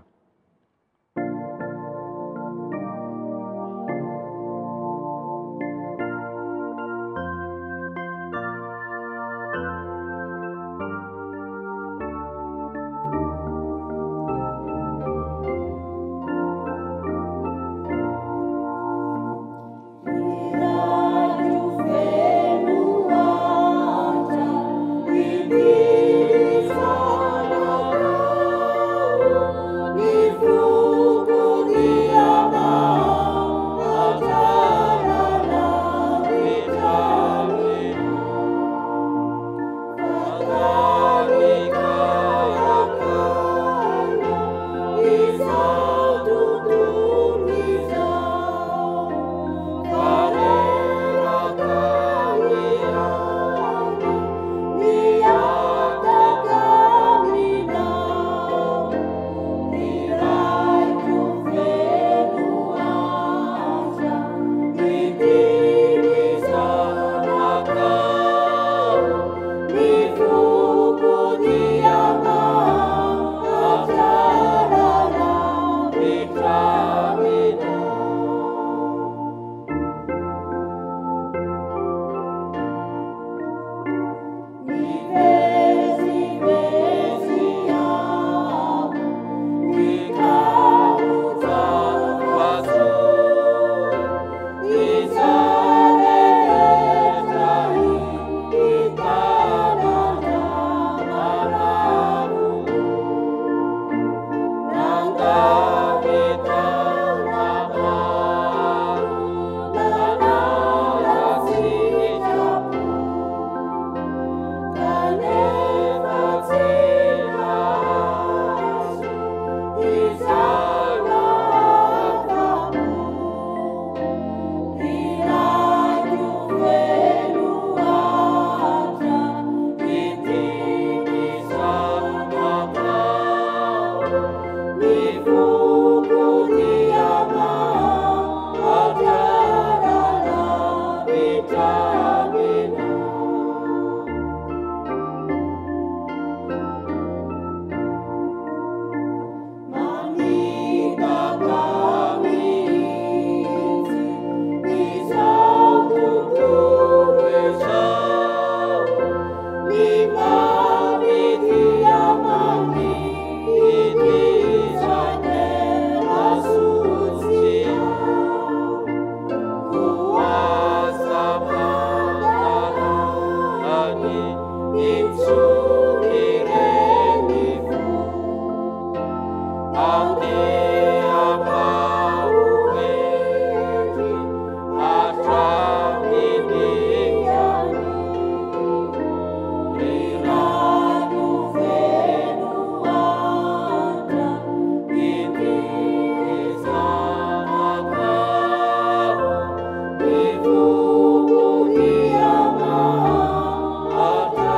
A: Andeha mba ho hendry hatramin'ny anio. Ry rano feno antra, ity zanakao, ny foko dia mahantra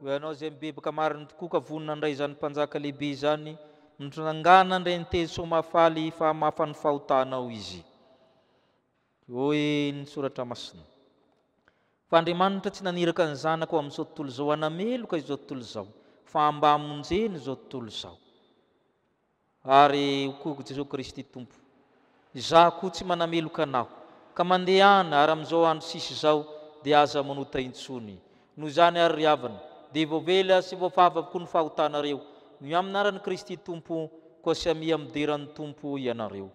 A: Ho ianao izay mibebaka marina tokoa ka vonona handray izany Mpanjaka lehibe izany, mitranangana indray ny teny soa mahafaly fa hamafa ny fahotanao Izy. Hoy ny Soratra Masina, Fa Andriamanitra tsy naniraka ny Zanaka ho amin'izao tontolo izao hanameloka izao tontolo izao, fa mba hamonjena izao tontolo izao. Ary hoy koa Jesoa Kristy Tompo, Izaho koa tsy manameloka anao, ka mandehana, ary amin'izao andro sisa izao dia aza manota intsony. Noho izany àry, ry havana, dia voavela sy voafafa avokoa ny fahotanareo, ny amin'ny anaran'i Kristy Tompo, koa samia midera ny Tompo ianareo.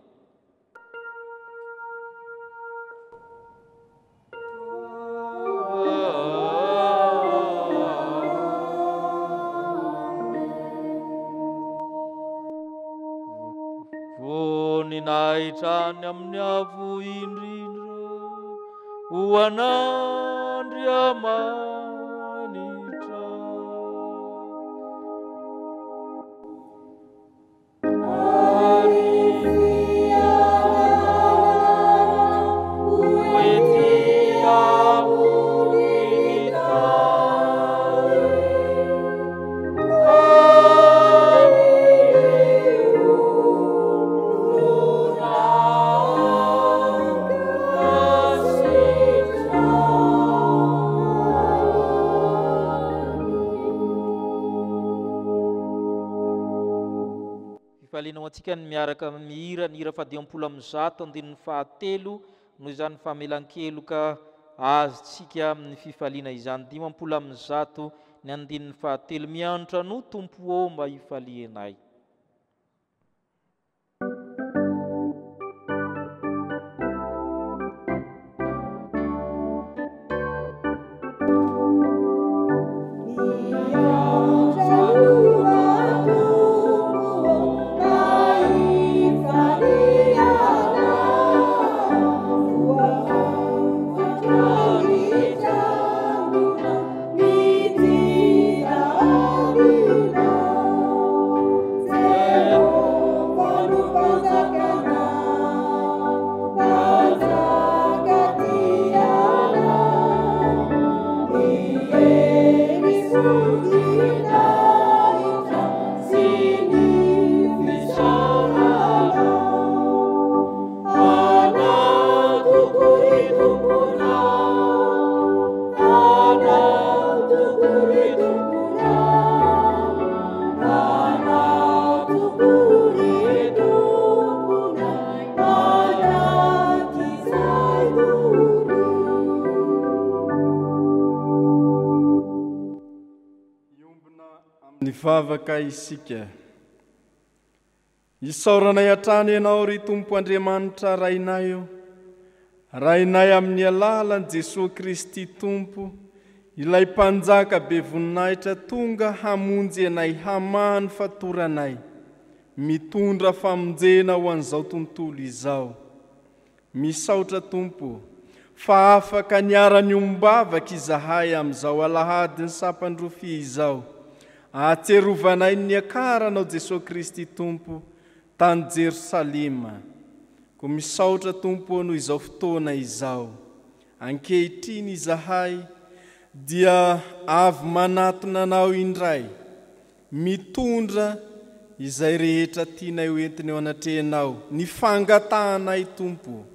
A: Voninahitra any amin'ny avo indrindra ho an'Andriamanitra. Fifaliana ho antsika ny miaraka mihira ny hira fahadimampolo amby zato andininy fahatelo noho izany famelan-keloka azontsika amin'ny fifaliana izany. 150 ny andininy fahatelo. Miantra no Tompo ô mba hifalianay.
C: Amin'ny vavaka isika. Isaoranay hatrany Ianao, ry Tompo Andriamanitra Rainay o, Rainay amin'ny alalan'i Jesoa Kristy Tompo, ilay Mpanjaka be voninahitra tonga hamonjy anay hamaha ny fatoranay, mitondra famonjena ho an'izao tontolo izao. Misaotra Tompo o, fa afaka niara-niombavaka izahay amin'izao alahadin'ny sampan-drofia izao, ahatserovanay ny niakaranao Jesoa Kristy Tompo tany Jerosalema. Koa misaotra Tompo o noho izao fotoana izao. Ankehitriny izahay dia avy manatona Anao indray, mitondra izay rehetra tianay ho entina eo anatrehanao, ny fangatahanay Tompo ô.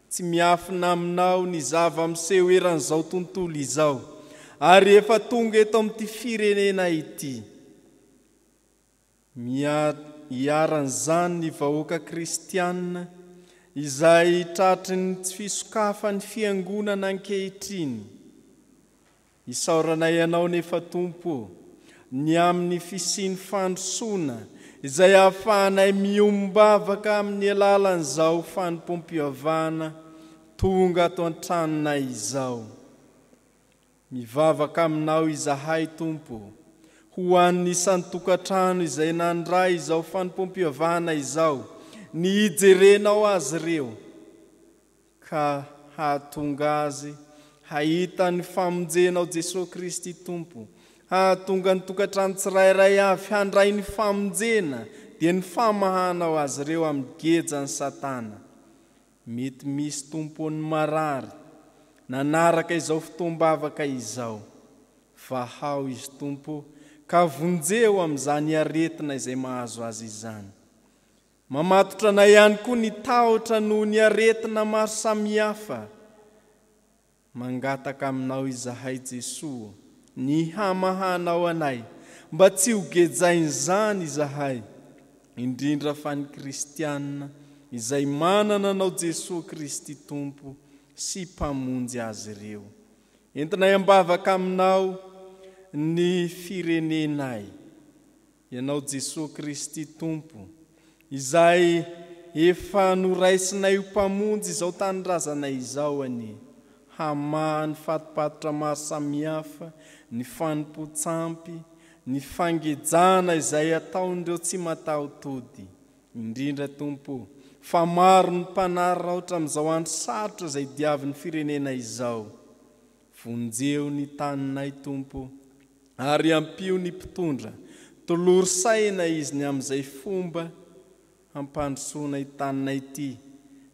C: Tsy miafina aminao ny zava-miseho eran'izao tontolo izao, ary efa tonga eto amin'ity firenena ity. Miha-iharan'izany ny vahoaka kristiana izay tratry ny tsy fisokafan'ny fiangonana ankehitriny. Isaoranay Anao nefa Tompo ô, ny amin'ny fisian'ny fandrosoana izay ahafahanay miombavaka amin'ny alalan'izao fanompoam-pivavahana. tonga ato an-tranonay izao. Mivavaka aminao izahay, Tompo, ho an'ny isan-tokantrano izay nandray izao fanompoam-pivavahana izao, ny hijerenao azy ireo, ka hahatonga azy hahita ny famonjenao Jesoa Kristy Tompo, hahatonga ny tokantrano tsirairay avy handray ny famonjena, dia ny famahanao azy ireo amin'ny gejan'i Satana. Mety misy Tompo ny marary nanaraka izao fotoam-bavaka izao. Vahao izy Tompo ka vonjeo amin'izany aretina izay mahazo azy izany. Mamatotra anay ihany koa ny tahotra noho ny aretina maro samihafa. Mangataka aminao izahay Jesoa ny hamahanao anay mba tsy ho gejain'izany izahay, indrindra fa ny kristiana izay manana anao Jesoa Kristy Tompo sy Mpamonjy azy ireo. Entinay am-bavaka aminao ny firenenay. Ianao Jesoa Kristy Tompo, izay efa noraisinay ho Mpamonjy izao tanindrazanay izao anie, hamaha ny fatopatotra maro samihafa, ny fanompoan-tsampy, ny fangejana izay ataon'ireo tsy mataho-tody. Indrindra Tompo, fa maro ny mpanararaotra amin'izao andro sarotra izay diavin'ny firenena izao. Vonjeo ny taninay Tompo ary ampio ny mpitondra, tolory saina izy ny amin'izay fomba hampandrosoana ity taninay ity,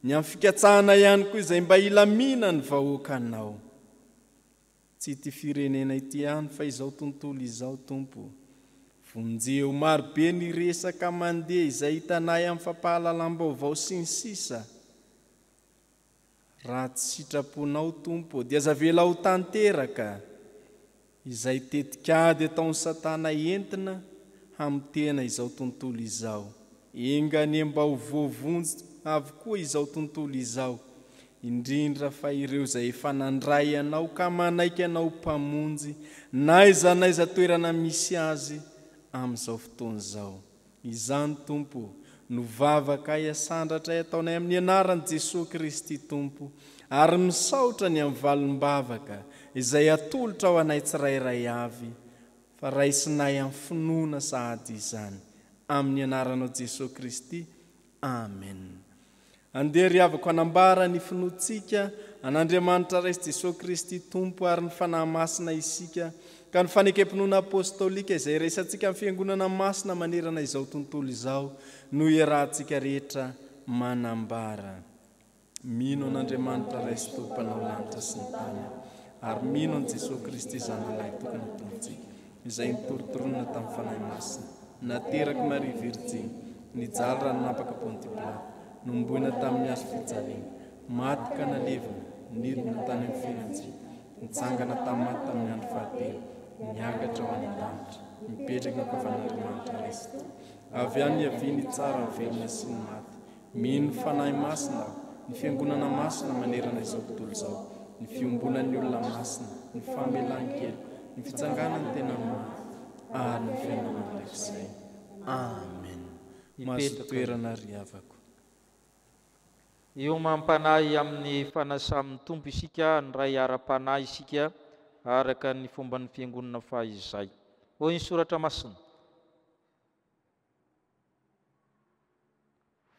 C: ny amin'ny fikatsahana ihany koa izay mba hilaminan'ny vahoakanao. Tsy ity firenena ity ihany fa izao tontolo izao Tompo. Vonjeo, marobe ny resaka mandeha izay hitanay amin'ny fampahalalam-baovao sy ny sisa. Raha tsy sitraponao Tompo dia aza avela ho tanteraka izay tetikady ataon'i satana entina hamotehana izao tontolo izao. Enga anie mba ho voavonjy avokoa izao tontolo izao, indrindra fa ireo izay efa nandray Anao ka manaiky Anao ho Mpamonjy n'aiza n'aiza toerana misy azy amin'izao fotoana izao. Izany, Tompo, no vavakay asandratray ataonay amin'ny anaran'i Jesoa Kristy Tompo, ary misaotra ny amin'ny valim-bavaka izay atolotrao anay tsirairay avy, fa raisinay amin'ny finoana sahady izany. Amin'ny anaranao Jesoa Kristy. Amen. Andeha ry havako hanambara ny finoantsika an'Andriamanitra Ray sy Jesoa Kristy Tompo ary ny Fanahy Masina isika, ka ny fanekem-pinoana apostolika izay iraisantsika amin'ny Fiangonana Masina manerana izao tontolo izao no iarahantsika rehetra manambara. Mino an'Andriamanitra Ray sy Tompo Mpanao lanitra sy ny tany aho, ary mino an'i Jesoa Kristy Zanalahy tokana Tompontsika, izay nitorontoronina tamin'ny Fanahy Masina, naterak'i Maria Virjiny, nijaly raha nanapaka Pontia Pilato, nohomboina tamin'ny hazo fijaliana, maty ka nalevina, nidina tany amin'ny fiainantsika, nitsangana tamin'ny maty tamin'ny andro fahatelo, niakatra ho any an-danitra, mipetraka eo ankavan'Andriamanitra Ray sy Tompo. Avy any hiaviany hitsara ny velona sy ny maty. Mino ny Fanahy Masina aho, ny Fiangonana Masina manerana izao tontolo izao, ny fiombonan'ny olona masina, ny famelan-keloka, ny fitsanganan'ny tena maty, ary ny fiainana mandrakizay. Amen. Mahazoa toerana ry havako.
A: Hiomam-panahy amin'ny fanasan'ny Tompo isika, handray ara-panahy isika araka ny fomban'ny Fiangonana fahizay. Hoy ny Soratra Masina.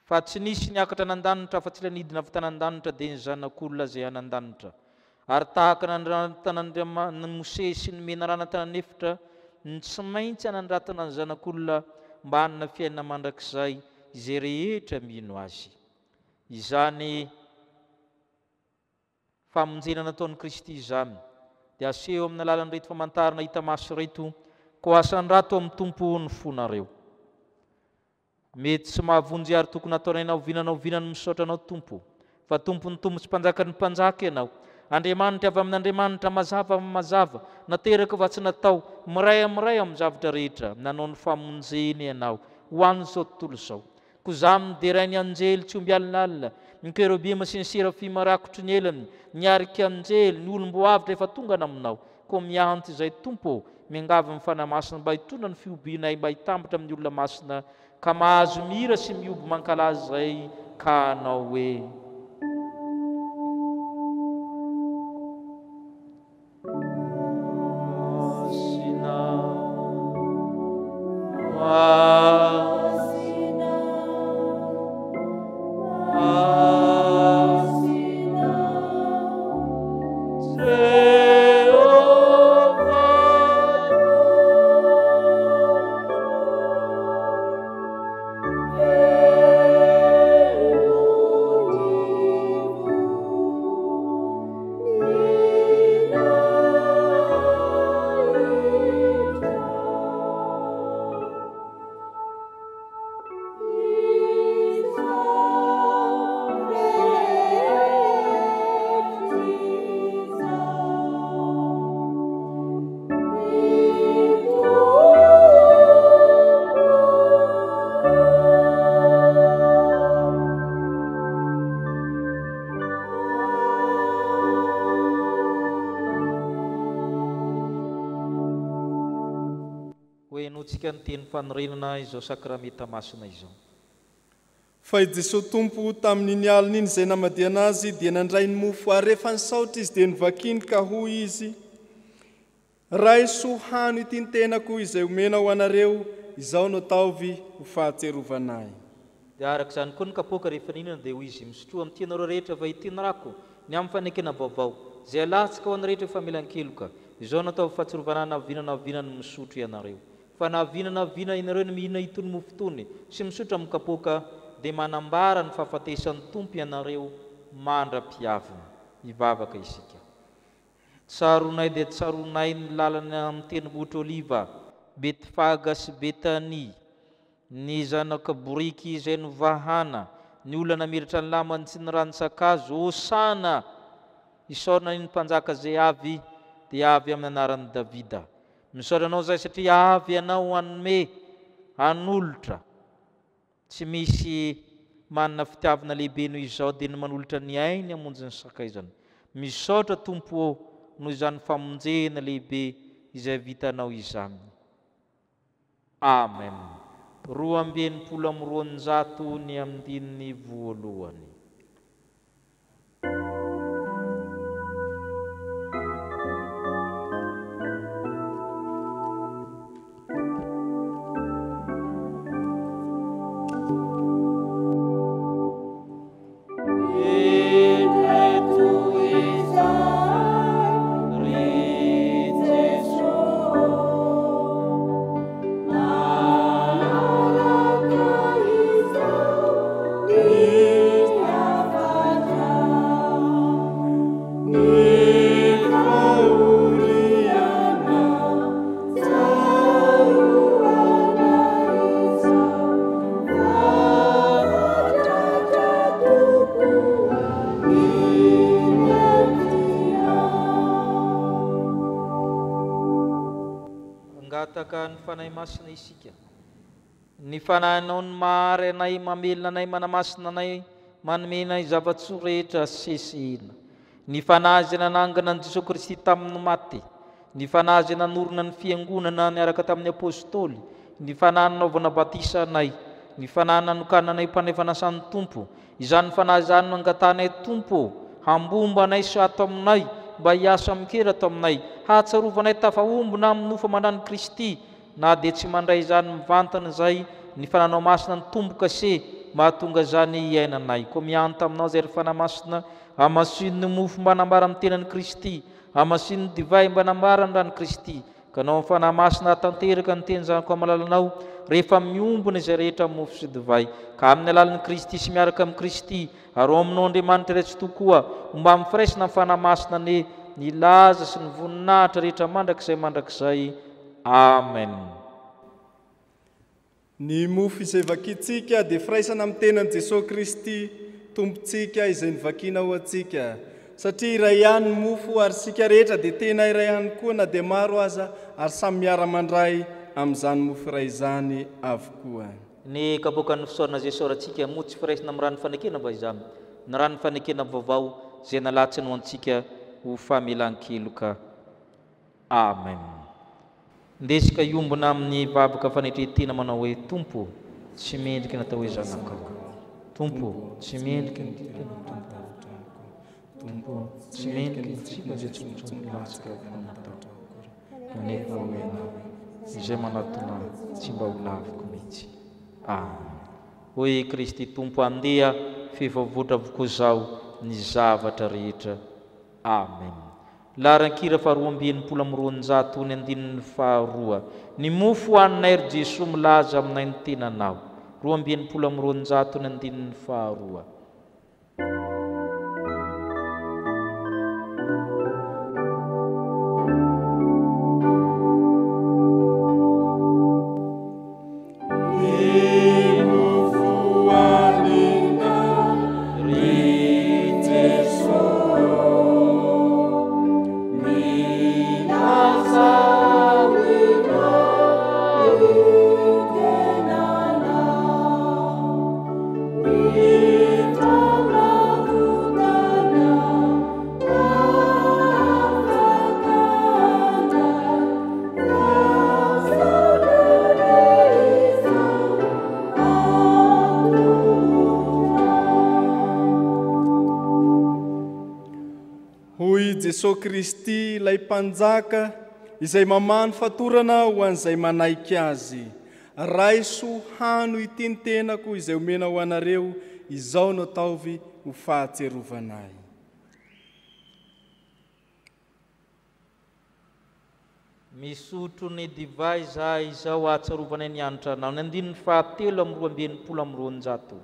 A: Fa tsy nisy niakatra any an-danitra afa-tsy ilay nidina avy tany an-danitra, dia ny Zanak'olona izay any an-danitra. Ary tahaka ny nandratan'Andriaman'i Mosesy ny menarana tany an'efitra, no tsy maintsy hanandratana ny Zanak'olona mba hanana fiainana mandrakizay izay rehetra mino Azy. Izany. Famonjena nataon'i Kristy izany dia aseho amin'ny alalan'ireto famantarana hita maso ireto, Koa asandrato amin'ny Tompo ny fonareo. Mety tsy mahavonjy ary tokony hataonay na oviana na oviana ny misaotra Anao Tompo, fa Tompon'ny tompo sy Mpanjakan'ny mpanjaka Ianao, Andriamanitra avy amin'Andriamanitra, mazava amin'ny mazava, nateraka fa tsy natao, miray amin'ny Ray amin'ny zavatra rehetra, nanao ny famonjena Ianao ho an'izao tontolo izao. Koa izaho midera ny anjely tsy omby alinalina, ny kerobima sy ny serafima rakotry ny elany, ny arikanjely, ny olom-boavotra efa tonga naminao. Koa miantso izay Tompo ô, miangavy ny Fanahy Masina mba hitondra ny fihobianay mba hitambatra amin'ny olona masina ka mahazo mihira sy mihoby mankalaza izay ka hanao hoe. Ho henointsika ny teny fanorenana izao sakramenta masina izao.
C: Fa i Jesoa Tompo, tamin'iny alina iny izay namadihana Azy, dia nandray ny mofo, ary rehefa nisaotra Izy dia novakiny ka hoy Izy, Raiso hano ity ny tenako izay omena ho anareo, izao no ataovy ho fahatserovana Ahy.
A: Dia araka izany koa ny kapoaka rehefa nihinana dia hoy Izy, Misotroa amin'ity ianareo rehetra fa ity ny rako, ny amin'ny fanekena vaovao, izay alatsaka ho an'ny rehetra ho famelan-keloka. Izao no ataovy fahatsiarovana Ahy na oviana na oviana no misotro ianareo. Fa na oviana na oviana ianareo no mihinana itony mofo itony sy misotro amin'ny kapoaka, dia manambara ny fahafatesan'ny Tompo ianareo mandra-pihaviny. Hivavaka isika. Tsaroanay dia tsaroanay ny lalana amin'ny tendrombohitra Oliva, Betfaga sy Betania, ny zanaka boriky izay novahana, ny olona namiratra ny lambany sy ny rantsan-kazo, Hosana! Isaorana ny Mpanjaka izay avy dia avy amin'ny anaran'i Davida. Misaotra Anao izahay satria avy Ianao hanome, hanolotra. Tsy misy manana fitiavana lehibe noho izao dia ny manolotra ny ainy hamonjy ny sakaizany. Misaotra Tompo ô noho izany famonjena lehibe izay vitanao izany. Amen. 262 ny andininy voalohany. Hangataka ny Fanahy Masina isika. Ny Fanahinao no mahary anay, mamelona anay, manamasina anay, manome anay zava-tsoa rehetra sesehina. Ny Fanahy izay nanangana an'i Jesoa Kristy tamin'ny maty, ny Fanahy izay nanorina ny Fiangonana niaraka tamin'ny Apôstôly, ny Fanahy nanaovana batisa anay, ny Fanahy nanokananay ho mpanay fanasan'ny Tompo, Izany Fanahy izany no angatahanay Tompo ô, hambomba anay sy ato aminay, mba hiasa amin-kery ato aminay, hahatsarovanay tafahombona amin'ny nofo aman-dran'i Kristy, na dia tsy mandray izany mivantana izay ny Fananao Masina ny tombo-kase mahatonga izany hiainanay. Koa mianta aminao izay ry Fanahy Masina, hamasino ny mofo mba hanambara ny tenan'i Kristy, hamasino ny divay mba hanambara ny ran'i Kristy, Ka anao amin'ny Fanahy Masina hahatanteraka ny teny Zanako amalalanao, rehefa miombona izay rehetra amin'ny mofo sy divay, ka amin'ny alalan'i Kristy sy miaraka amin'i Kristy, ary ao aminao Andriamanitra iray Tsitoha koa, ho mba firaisana amin'ny Fanahy Masina anie ny laza sy ny voninahitra rehetra mandrakizay mandrakizay. Amen.
C: Ny mofo izay vakintsika dia firaisana amin'ny tenan'i Jesoa Kristy Tompontsika izay novakiana ho antsika. Satria iray ihany ny mofo ary isika rehetra dia tena iray ihany koa na dia maro aza ary samy miara-mandray amin'izany mofo iray izany avokoa.
A: Ny kapoakan'ny fisaorana izay isaorantsika, moa tsy firaisana amin'ny ran'ny fanekena va izany? Ny ran'ny fanekena vaovao izay nalatsany ho antsika ho famelan-keloka. Amen. Ndesika hiombona amin'ny vavaka fanetren-tena manao hoe, Tompo ô, tsy mendrika ny atao hoe zanakao. Tompo ô, tsy mendrika ny Tompo ô, tsy mendrika ny tsika izay tsy mitsongo latsaka avy amin'ny tahotra akory, kanefa hoy Ianao hoe, Izay manatona Ahy tsy mba ho laviko mihitsy. Amen. Hoy i Kristy Tompo, Andeha, f'efa voatra avokoa izao ny zavatra rehetra. Amen. Laharan-kira faharoa 262 ny andininy faharoa. Ny mofo hohaninay ry Jesoa milaza aminay ny tenanao. 262 ny andininy faharoa.
C: Hoy Jesoa Kristy, ilay Mpanjaka, izay mamaha ny fatorana ho an'izay manaiky Azy, Raiso hano ity ny tenako izay omena ho anareo, izao no ataovy ho fahatsiarovana Ahy.
A: Misotro ny divay izahay izao ahatsiarovanay ny hanitra anao. Ny andininy fahatelo amin'ny 262.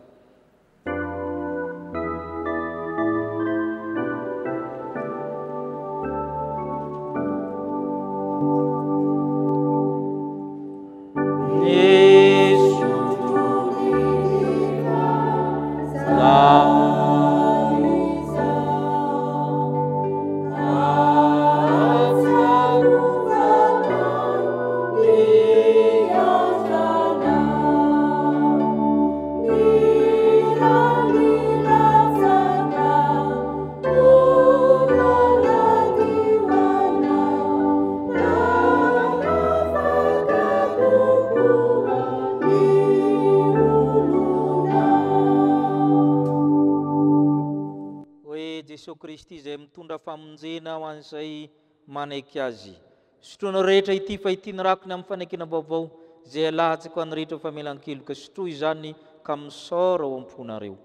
A: Hoe Jesoa Kristy izay mitondra famonjena ho an'izay manaiky Azy. Sotroinao rehetra ity fa ity ny rakony amin'ny fanekena vaovao izay alahatsiko an'ny rehetra ho famelan-keloka. Sotroy izany ka misaora ao am-ponareo.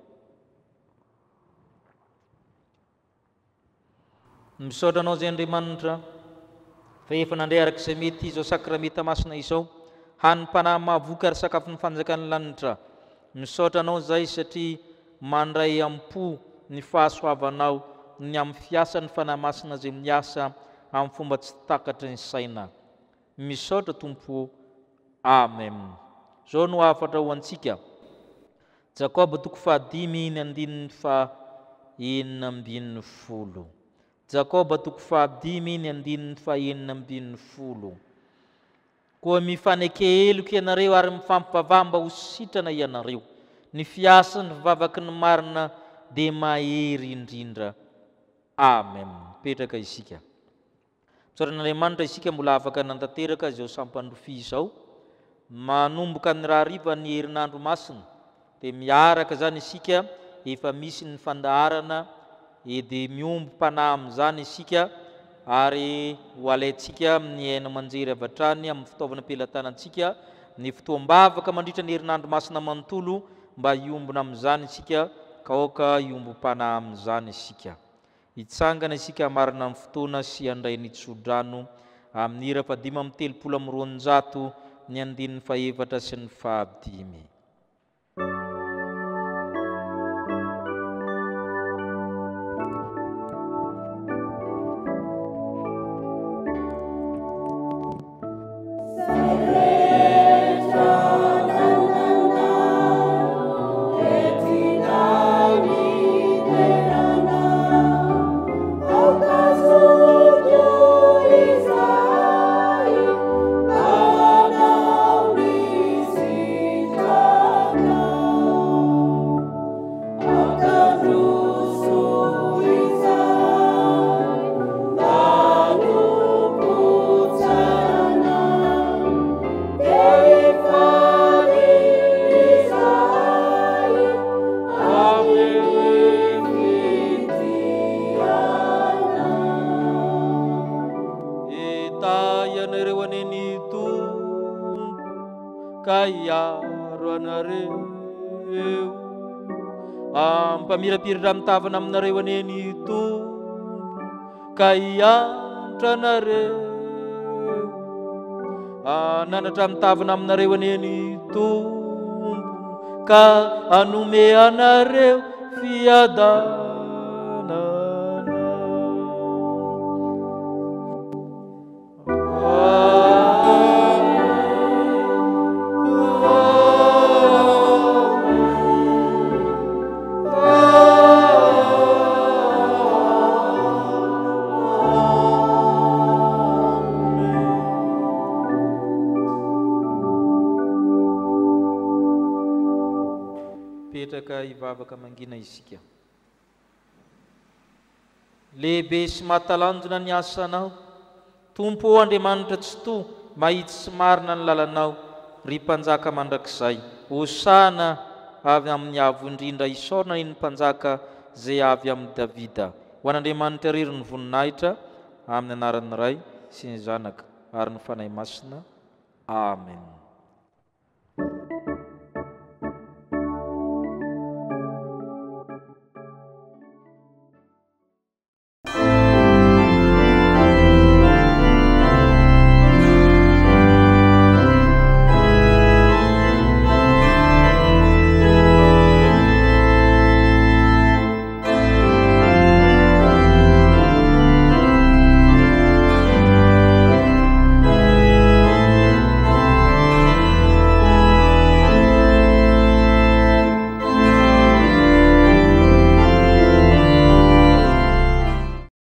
A: Misaotra Anao izay Andriamanitra fa efa nandray araka izay mety izao sakramenta masina izao, hanim-panahy mahavoky ary sakafon'ny fanjakan'ny lanitra. Misaotra Anao izahay satria mandray am-po ny fahasoavanao ny amin'ny fiasan'ny Fanahy Masina izay miasa amin'ny fomba tsy takatry ny saina. Misaotra Tompo ô. Amen. Izao no hafatra ho antsika. Jakoba toko fahadimy ny andininy faha 16. Jakoba toko fahadimy ny andininy faha 16. Koa mifaneke heloka ianareo ary mifampivavaha mba ho sitrana ianareo. Ny fiasan'ny vavaky ny marina dia mahery indrindra. Amen. Mipetraka isika. Misaotra an'Andriamanitra isika mbola afaka nantanteraka izao sampan-drofia izao. Manomboka ny rahariva ny herinandro masina dia miaraka izany isika, efa misy ny fandaharana e dia miombom-panahy amin'izany isika ary ho alaintsika amin'ny haino aman-jery avy hatrany amin'ny fitaovana am-pelatanantsika ny fotoam-bavaka mandritra ny herinandro masina manontolo mba hiombona amin'izany isika ka aoka hiombom-panahy amin'izany isika. Hitsangana isika hamarana ny fotoana sy handray ny tsodrano amin'ny hira faha-235 ny andininy fahefatra sy ny fahadimy. Hitahy anareo anie ny Tompo ka hiaro anareo. Hampamirapiratra ny tavana aminareo anie ny Tompo. ka hiantra anareo. Hananatra ny tavana aminareo anie ny Tompo ka hanome anareo fiadanana. Petraka hivavaka mangina isika. Lehibe sy mahatalanjona ny asanao, Tompo ô Andriamanitra Tsitoha, mahitsy sy marina ny lalanao, ry Mpanjaka mandrakizay. Hosana avy amin'ny Avo Indrindra, isaorana iny Mpanjaka izay avy amin'i Davida. Ho an'Andriamanitra irery ny voninahitra, amin'ny anaran'ny Ray sy ny Zanaka ary ny Fanahy Masina. Amen.